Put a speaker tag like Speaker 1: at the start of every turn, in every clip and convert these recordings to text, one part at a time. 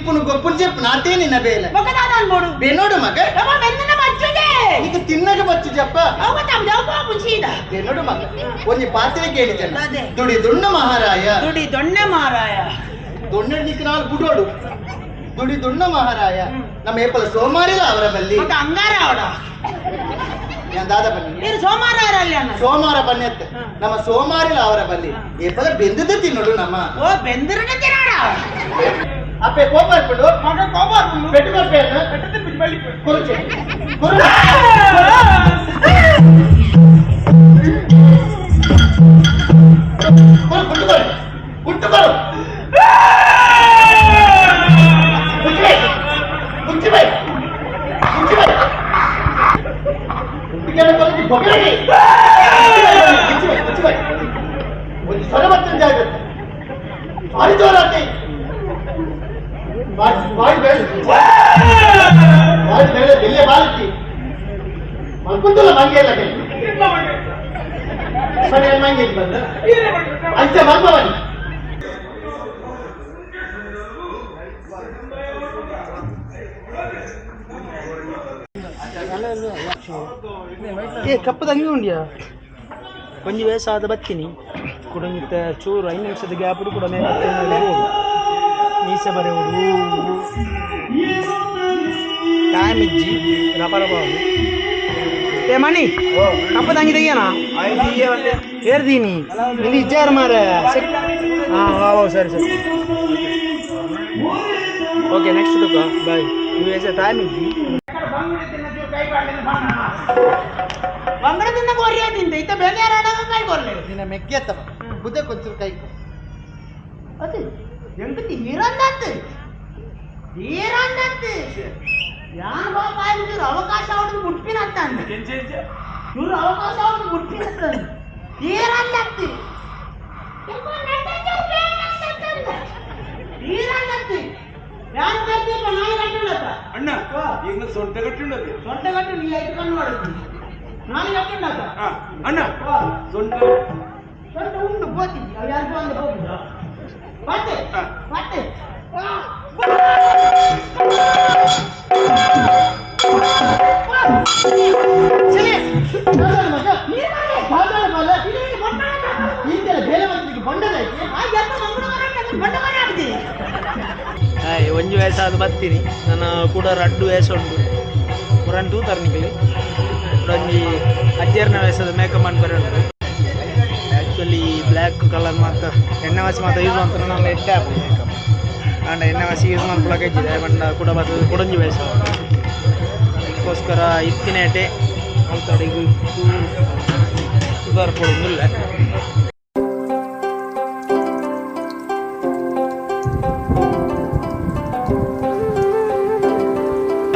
Speaker 1: ತಿನ್ಪುನು ಗೊಪ್ಪುನ್ ಜೆಪ್ಪು ನಾತೇ ನಿನ್ನ ಬೇಲೆ
Speaker 2: ಬೊಕ ದಾದ ಅನ್ಬೋಡು
Speaker 1: ಬೆನೋಡು ಮಗ
Speaker 2: ನಮ್ಮ ಬೆಂದನ ಬಚ್ಚುದೆ
Speaker 1: ಈಗ ತಿನ್ನಗ ಬಚ್ಚು ಜಪ್ಪ
Speaker 2: ಅವ ತಮ್ಮ ಪಾಪು ಸೀದ
Speaker 1: ಬೆನೋಡು ಮಗ ಒಂಜಿ ಪಾತ್ರೆ ಕೇಳಿದೆನ
Speaker 2: ಅದೇ.
Speaker 1: ದುಡಿ ದುಣ್ಣ ಮಹಾರಾಯ
Speaker 2: ದುಡಿ ದೊಣ್ಣೆ ಮಾರಾಯ
Speaker 1: ದೊಣ್ಣೆ ನಾಲ್ ಬುಡೋಡು ದುಡಿ ದುಣ್ಣ ಮಹಾರಾಯ ನಮ್ಮ ಏಪಲ ಸೋಮಾರಿಲ ಅವರ ಬಲ್ಲಿ
Speaker 2: ಮತ್ತೆ ಅಂಗಾರ ಅವಡ
Speaker 1: ಯಾನ್ ದಾದ ಬನ್ನಿ
Speaker 2: ನೀರು ಸೋಮವಾರ ಅಲ್ಲಿ ಅಣ್ಣ
Speaker 1: ಸೋಮವಾರ ಬನ್ನಿ ಅತ್ತ ನಮ್ಮ ಸೋಮಾರಿಲ ಅವರ ಬಲ್ಲಿ ಏಪಲ ಬೆಂದದ ತಿನ್ನೋಡು ನಮ್ಮ
Speaker 2: ಓ ಬೆಂದಿರನ ತಿನ್ನಾಡ
Speaker 1: ಅಪ್ಪೆ ಕೋಪ ಇಟ್ಬಿಡು
Speaker 2: ಮಗ ಕೋಪ
Speaker 1: ಪೆಟ್ಟು ಕೊರ್ಪೆ ಕುರುಚೆ ಕುರು ಕುರು ಕುಟ್ಟುಕೊರು ಕುಟ್ಟುಕೊರು ಕುಚ್ಚಿಬೈ ಕುಚ್ಚಿಬೈ ಕುಚ್ಚಿಬೈ ಕುಟ್ಟಿಗೆಲ್ಲ ಕೊರಗಿ ಬೊಗಳಿ ಕುಚ್ಚಿಬೈ ಕುಚ್ಚಿಬೈ ಒಂದು ಸೊರಬತ್ತಿನ ಜಾಗ್ರತೆ ಭಾರಿ ಜೋರಾತಿ ಬಾಯಿ ಬಾಯಿ ಬೇಡ ಬಾಯಿ ಬೇಡ ಬೆಲ್ಲೆ ಬಾಲತಿ ಮಲ್ಕೊಂತಲ್ಲ ಮಂಗೆ ಇಲ್ಲ ಸರಿ ಮಂಗೆ ಬಂದ ಅಂಚೆ ಮಲ್ಪ ಬನ್ನಿ
Speaker 3: ಏ ಕಪ್ಪದ ಅಂಗಿ ಉಂಡಿಯಾ ಕೊಂಜಿ ವಯಸ್ಸಾದ ಬತ್ತೀನಿ ಕುಡಂಗಿತ್ತ ಚೂರು 5 ನಿಮಿಷದ ಗ್ಯಾಪ್ ಕೂಡ ಮೀಸೆ ಬರೆಯೋಡು ಟೈಮ್ ಇಜ್ಜಿ ರಪ ರಪ ಏ ಮಣಿ ಕಪ್ಪದ ಅಂಗಿ ತೆಗಿಯಣ ಏರ್ದೀನಿ ಇಲ್ಲಿ ಇಜ್ಜಾರ ಮಾರ ಹಾಂ ಹಾಂ ಸರಿ ಸರಿ ಓಕೆ ನೆಕ್ಸ್ಟ್ ತುಕ ಬಾಯ್ ನೀವು ಟೈಮ್ ಇಜ್ಜಿ
Speaker 2: ಬಂಗಡ ತಿನ್ನ ಕೋರಿಯ ತಿಂತ ಇತ್ತ ಬೇರೆ ಕೈ ಕೊರ್ಲೆ
Speaker 1: ನಿನ್ನ ಮೆಗ್ಗೆತ್ತವ ಬುದ್ಧ ಕೊಂಚೂರು ಕೈ
Speaker 2: ಅದು ಎಂತ ತೀರಂದತ್ತು ತೀರಂದತ್ತು ಯಾನ್ ಬಾಪ ಇವ್ರು ಅವಕಾಶ ಅವನು ಮುಟ್ಪಿನತ್ತ ಇವ್ರು ಅವಕಾಶ ಅವನು ಮುಟ್ಪಿನತ್ತ ತೀರಂದತ್ತು ತೀರಂದತ್ತು ಯಾನ್ ಕರ್ತೀಪ ನಾಯಿ ಕಟ್ಟುಂಡತ್ತ
Speaker 4: ಅಣ್ಣ ಈಗ ಸೊಂಟ ಕಟ್ಟಿ
Speaker 2: ಸೊಂಟ ಕಟ್ಟು ನೀ ಐದು ಕಣ್ಣು ಮಾಡುದು ನಾಯಿ ಕಟ್ಟುಂಡತ್ತ
Speaker 4: ಅಣ್ಣ ಸೊಂಟ
Speaker 2: ಸೊಂಟ ಉಂಡು ಗೋತಿದ್ದಿ ಅವು ಯಾರು ಬಂದು ಹೋಗುದು ಮತ್ತೆ ಮತ್ತೆ
Speaker 1: ಬೇಲೆ ಬಂಡದ
Speaker 3: ಹಾಯ್ ಒಂಜಿ ವಯಸ್ಸಾದ ಬತ್ತೀನಿ ನನ್ನ ಕೂಡ ರಡ್ಡು ವಯಸ್ಸು ಉಂಟು ಪುರಾನ್ ತೂತಾರ್ ನಿಕಲಿ ಒಂಜಿ ಅಜ್ಜರ್ನ ವಯಸ್ಸದ ಮೇಕಪ್ ಮನ್ಪರೆ ಉಂಟು ಆ್ಯಕ್ಚುಲಿ ಬ್ಲ್ಯಾಕ್ ಕಲರ್ ಮಾತ್ರ ಎಣ್ಣೆ ವಾಸಿ ಮಾತ್ರ ಯೂಸ್ ಮಾಡ್ತಾರೆ ನಮ್ಮ ಎಡ್ಡೆ ಆಪುಂಡು ಮೇಕಪ್ ಆಂಡ ಎಣ್ಣೆ ವಾಸಿ ಯೂಸ್ ಮನ್ಪುಲಕ ಇಜ್ಜಿದೆ ಪಂಡ ಕೂಡ ಬರ್ತದೆ ಕುಡೊಂಜಿ ವಯಸ್ಸು ಅದಕ್ಕೋಸ್ಕರ ಇತ್ತಿನೇಟೆ ಅವತಡಿಗೆ ಸುಧಾರ ಕೊಡೋದಿಲ್ಲ.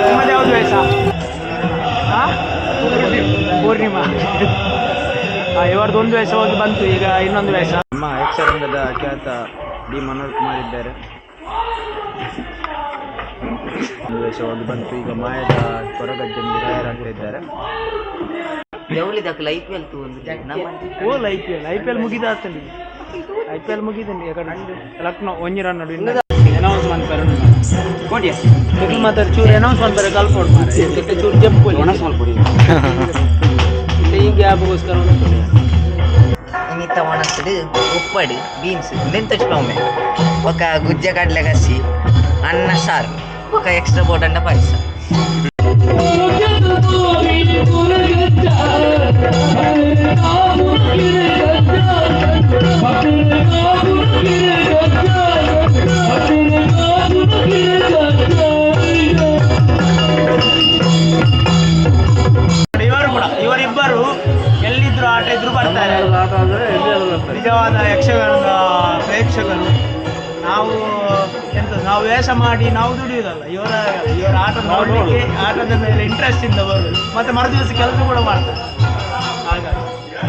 Speaker 3: ನಿಮ್ಮದು ಯಾವುದು ವೇಷ? ಪೂರ್ಣಿಮಾ. ಇವರದ್ದು ಒಂದು ವೇಷ ಹೋಗಿ ಬಂತು, ಈಗ ಇನ್ನೊಂದು ವೇಷ.
Speaker 5: ನಮ್ಮ ಯಕ್ಷರಂಗದ ಖ್ಯಾತ ಡಿ ಮನೋಜ್ ಕುಮಾರ್ ಇದ್ದಾರೆ. ಒಂದು ವೇಷ ಹೋಗಿ ಬಂತು, ಈಗ ಮಾಯದ ಕೊರಗಜ್ಜನಿಗೆ ತಯಾರಾಗ್ತಾ ಇದ್ದಾರೆ.
Speaker 3: ಓಲ್ I P L I P L ಮುಗಿದಾತಲ್ಲಿ I P L ಮುಗಿದಂడి ಯಾಕಂದ್ರೆ ಲಕ್ನೋ ಒಂಜಿ ರನ್ ಅನೌನ್ಸ್ ಮಾಡ್ತಾರೆ ಮಾತಾಡಿ ಚೂರು ಅನೌನ್ಸ್ ಮಾಡ್ತಾರೆ ಕಲ್ಪೋಡು ಮಾರೆ ಚೂರು ಜಂಪ್ ಅನೌನ್ಸ್ ಮಾಡ್ಕೊಡಿ ಈ ಗ್ಯಾಪ್ಗೋಸ್ಕರ
Speaker 6: ಇನ್ನಿತ್ತ ಒಣಸ್ತಡು ಉಪ್ಪಡು ಬೀನ್ಸ್ ನೆಂತೊಚ್ಪೊಮ್ಮೆ ఒక ಗುಜ್ಜ ಕಡಲೆ ಕಸಿ ಅನ್ನ ಸಾರು ఒక ಎಕ್ಸ್ಟ್ರಾ ಬೋಟಂಡ ಪಾಯಸ.
Speaker 3: ಇವರು ಕೂಡ ಇವರಿಬ್ಬರು ಎಲ್ಲಿದ್ರು ಆಟ ಇದ್ರು ಬರ್ತಾರೆ. ನಿಜವಾದ ಯಕ್ಷಗಾನದ ಪ್ರೇಕ್ಷಕರು. ನಾವು ಎಂತ ನಾವು ವೇಷ ಮಾಡಿ ನಾವು ದುಡಿಯುವುದಲ್ಲ, ಇವರ ಇವರ ಆಟ ನೋಡಲಿಕ್ಕೆ ಆಟದ ಮೇಲೆ ಇಂಟ್ರೆಸ್ಟ್ ಇಂದ ಬರುದು, ಮತ್ತೆ ಮರುದಿವಸ ಕೆಲಸ ಕೂಡ ಮಾಡ್ತಾರೆ. ಹಾಗಾಗಿ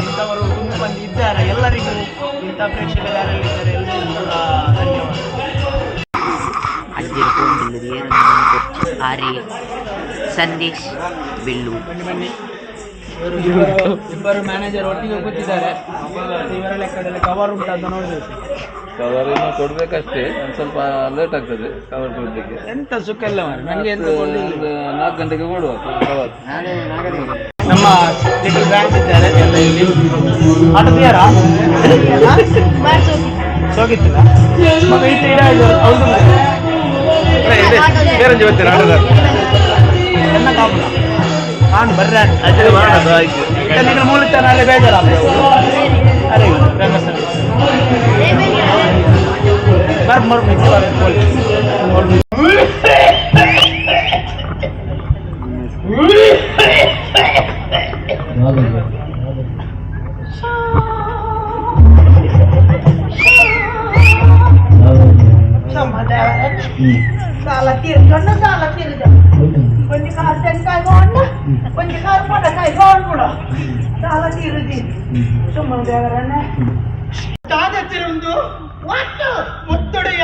Speaker 3: ಇಂಥವರು ತುಂಬ ಮಂದಿ ಇದ್ದಾರೆ. ಎಲ್ಲರಿಗೂ ಇಂಥ ಪ್ರೇಕ್ಷಕರು ಯಾರೆಲ್ಲಿದ್ದಾರೆ ಎಲ್ಲರಿಗೂ ಕೂಡ ಧನ್ಯವಾದ.
Speaker 6: ಅಜ್ಜಿರ ಫೋನ್ ಆರ್ಯ ಸಂದೇಶ್ ಬೆಳ್ಳು
Speaker 3: ಬನ್ನಿ ಬನ್ನಿ. ಇಬ್ಬರು ಮ್ಯಾನೇಜರ್ ಒಟ್ಟಿಗೆ ಕೂತಿದ್ದಾರೆ. ಇವರ ಲೆಕ್ಕದಲ್ಲಿ ಕವರ್ ಉಂಟು ಅಂತ ನೋಡಬೇಕು.
Speaker 7: ಕವರ್ ಇನ್ನು ಕೊಡ್ಬೇಕಷ್ಟೇ, ಒಂದು ಸ್ವಲ್ಪ ಲೇಟ್ ಆಗ್ತದೆ ಕವರ್ ಕೊಡ್ಲಿಕ್ಕೆ.
Speaker 3: ಎಂತ ಸುಖ ಇಲ್ಲ ಮಾರ್ರೆ, ನಂಗೆ ಎಂತ
Speaker 7: ಒಂದು 4 ಗಂಟೆಗೆ ಕೊಡುವ ಕವರ್.
Speaker 3: ನಮ್ಮ ಲಿಟಲ್ ಬ್ಯಾಂಕ್ ಇದ್ದಾರೆ ಎಲ್ಲ ಇಲ್ಲಿ. ಆಟೋ ತೀರಾ ಸೋಗಿತ್ತಿಲ್ಲ ಮಗ ಈತ ಇಡ ಇದು ಹೌದು ಎನ್ನ ಕಾಪುನ ನಾನು ಬರ್ರೆ ನಿನ್ನ ಮೂಲಕ ನಾಳೆ ಬೇಜಾರಾಗ್ತದೆ. ಅರೆ ರಂಗಸ್ಥಳ ಬರ್ ಮರ್ ಮಿಕ್ಕಿ ಬರ್ ಬೋಲ್.
Speaker 2: ಸಾಲ ತೀರ್ಕೊಂಡು ಸಾಲ ತೀರಿದ ಒಂಜಿ ಕಾರ್ ತೆಂಕಾಯಿ ಕೊಂಡು ಒಂಜಿ ಕಾರ್ ಪೊಡಕಾಯಿ ಕೊಂಡ್ಬಿಡು ಸಾಲ ತೀರುದಿ ಸುಮ್ಮನೆ ದೇವರನ್ನ
Speaker 1: ತಾದತ್ತಿರುಂದು ಒತ್ತೊಡೆಯ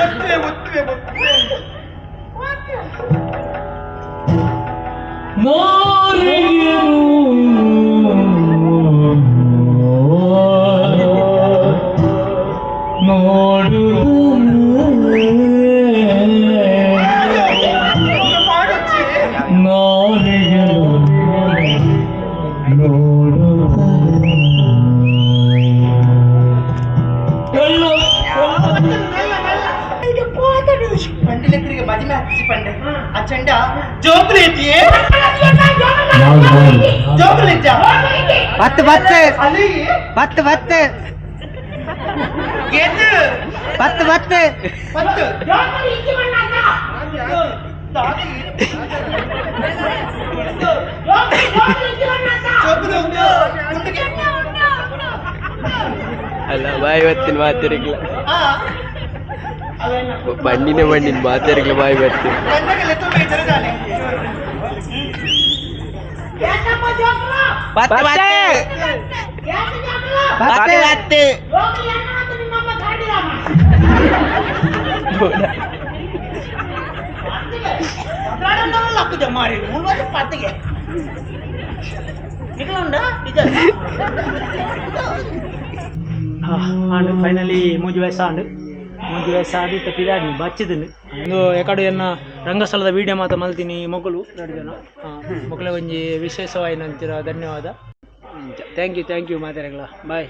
Speaker 1: ಒತ್ತುವೆ ಒತ್ತುವೆ ಒತ್ತುವೆ. ಬಂಡಿಲೆಕ್ಕರಿಗೆ ಮದಿಮೆ ಹಚ್ಚಿ ಪಂಡೆ ಆ ಚಂಡ ಜೋಕುಲೇತಿಯೇ ಜೋಕುಲೇತ್ಯ
Speaker 6: ಪತ್ತು ಪತ್ತು
Speaker 1: ಅಲ್ಲಿ
Speaker 6: ಪತ್ತು ಪತ್ತು
Speaker 1: ಏತು
Speaker 6: ಪತ್ತು ಪತ್ತು
Speaker 1: ಪತ್ತು
Speaker 5: ಅಲ್ಲ ಬಾಯಿ ಬರ್ತೀನಿ ಮಾತಾಡಿಗ್ಲ ಬಂಡಿನೇ ಬಂಡಿನ ಮಾತಾಡಿಗ್ಲ ಬಾಯಿ ಬರ್ತೀನಿ.
Speaker 6: ಪತ್ತು ಪತ್ತು ಪತ್ತು ಪತ್ತು
Speaker 3: ಆಂಡ್ ಫೈನಲಿ ಮೂಜಿ ವಯಸ್ಸು ಆಂಡ್ ಮೂಜಿ ವಯಸ್ಸು ಆದಿತ್ತ ಪಿದಾಡಿ ಬಚ್ಚಿದ್ದೀನಿ ಒಂದು ಎಕಡೆ ಎನ್ನ ರಂಗಸ್ಥಳದ ವೀಡಿಯೋ ಮಾತ ಮಲ್ತೀನಿ ಮೊಗಲು ಎರಡು ಜನ ಮೊಗಲ ಒಂಜಿ ವಿಶೇಷವಾಯಿನ ಅಂತೀರ. ಧನ್ಯವಾದ, thank you thank you ಮಾತಾಡಗಳ ಬಾಯ್.